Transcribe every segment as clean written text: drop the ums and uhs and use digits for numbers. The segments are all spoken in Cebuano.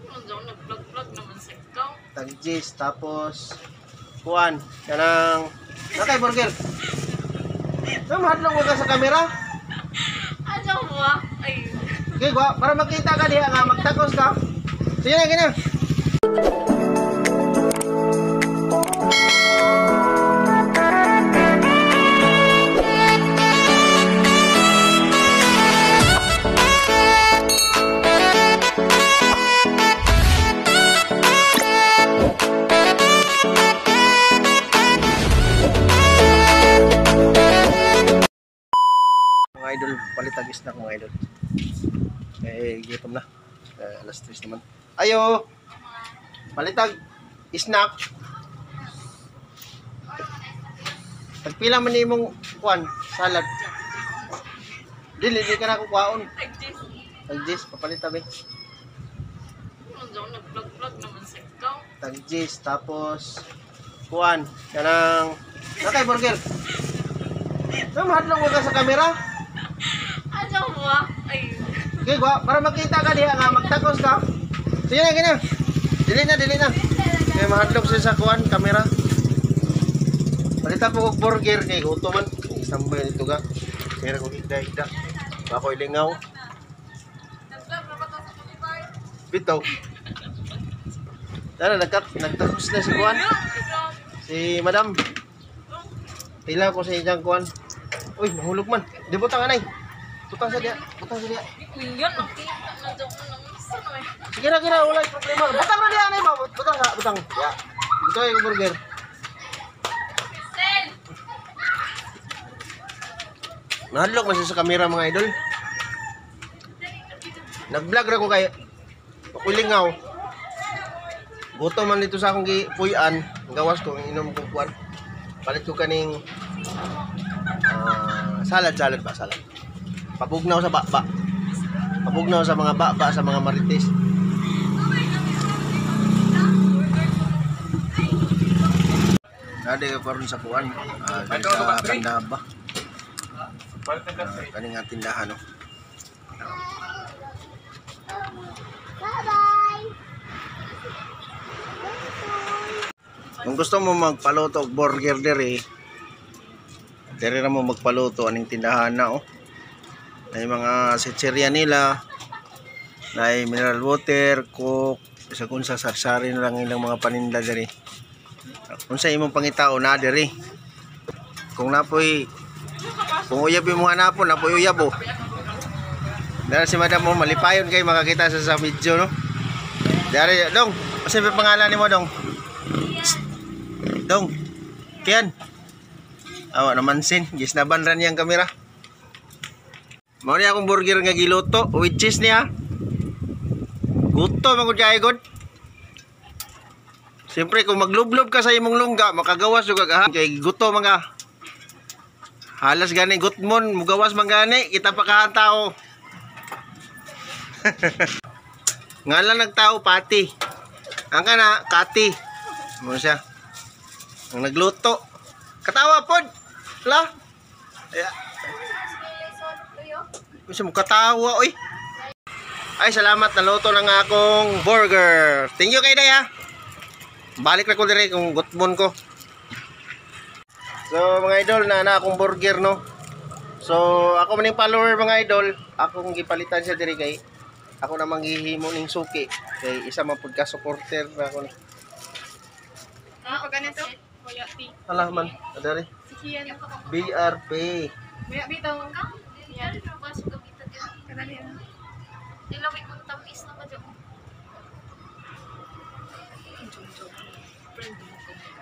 Nag-vlog-vlog naman sa ikaw. Tag-gis, tapos kuan, kanang nakay burger. So, mahadlok mo ka sa kamera. Ano ba? Ay. Okay, gwa, para makita ka diha nga magtakos ka. Sige na, sige na. Mga idol, palitagis na ako mga idol. Eh, gutom na. Eh, alas 3 naman. Ayo! Palitag snack. Tagpila man imong kuan, salad. Dili di ka na ko kuwaon. Tag-gis. Tag-gis, papalit tabi. Nag-vlog-vlog naman sa ikaw. Tag-gis, tapos kuan, kanang nakay burger. So, mahadlok mo ka sa kamera. Ano ba? Ay. Okay, gwa, para makita ka diha nga magtakos ka. Sige na, sige na. Dili na, dili na. Kay mahadlok siya sa kuan kamera. Palita po og burger kay gutom man. Isambay dito ga. Kaya ko higda-higda. Bako ilingaw. Bitaw. Tara, nagtakos na si kuan. Si Madam. Tila ko sa iyang kuan. Uy, nahulog man. Di butang anay. Butang sa diya. Butang sa diya. Kuya, nakita na daw ko ng isa na eh. Sige na, sige na, wala yung problema. Butang na diya, anay ba? Butang sa, butang. Ya. Gusto yung burger. Sel! Nahadlok man siya sa kamera mga idol. Nag-vlog ra ko kay Pakulingaw. Gutom man dito sa akong gipuy-an. Ang gawas ko, ang inom kong kuan. Palit ko kaning salad, salad ba, salad. Pabugnaw sa baba. Pabugnaw sa mga baba, sa mga marites. Nade ka karon sa kuan, sa Kandaba. Kaning nga tindahan no. Bye-bye! Kung gusto mo magpaluto og burger diri, diri ra mo magpaluto aning tindahan na oh. May mga chichirya nila, na mineral water, coke, sa kung sa sarsari na lang ilang mga paninda diri. Kung sa imong pangitao na diri. Kung napoy, kung uyab imong hanapon, napoy uyab oh. Dara si madam mo, malipayon kay makakita sa video no. Dari dong, asa pa pangalan nimo dong? Dong. Kian. Awa naman sin, gisnaban ra niyang kamera. Mao ni akong burger nga giluto with cheese niya. Gutom man gud kaayo gud. Siyempre kung maglublob ka sa imong lungga, makagawas jud ka kay gutom man ka. Halas gani gutmon, mugawas man gani, kita pa kahan tao. Ngalan nagtao pati. Ang kana kati. Mo siya. Ang nagluto. Katawa pod. La. Ay. Gusto mo katawa oy. Ay salamat, naluto na nga akong burger. Thank you kay Day ha. Balik na ko dire kung gutmon ko. So mga idol, na akong burger no. So ako maning follower mga idol, akong gipalitan siya diri kay ako na manghihimo ning suki kay isa man pud ka supporter na ako ni. Ah, o ganito? Kuya T. Ala man, adari. Si Kian. BRP. Kuya bitaw. Yan, baso gamitan din. Kadali na. Nilawin kong tamis na ba dyan?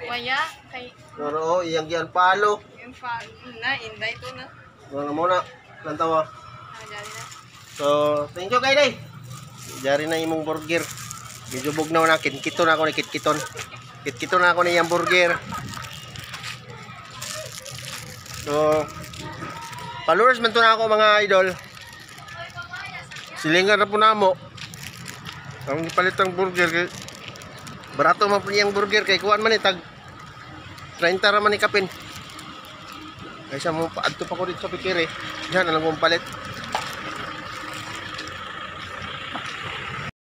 Waya, kay Pero oh, iyang giyan palo. yung fa na inday to na. Muna muna, lantawa. Ah, dali na. So, thank you kay Day. Jari na imong burger. Medyo bugnaw na, kitkito na ako ni kitkiton. Kitkito na ako ni iyang burger. So, followers man to na ako mga idol. Silingan na po namo. Ang gipalit ang burger kay barato man po niyang burger kay kuan man ni tag 30 ra man ni kapin. Kaysa mo paadto pa ko dito sa Pikiri. Diyan na lang kong palit.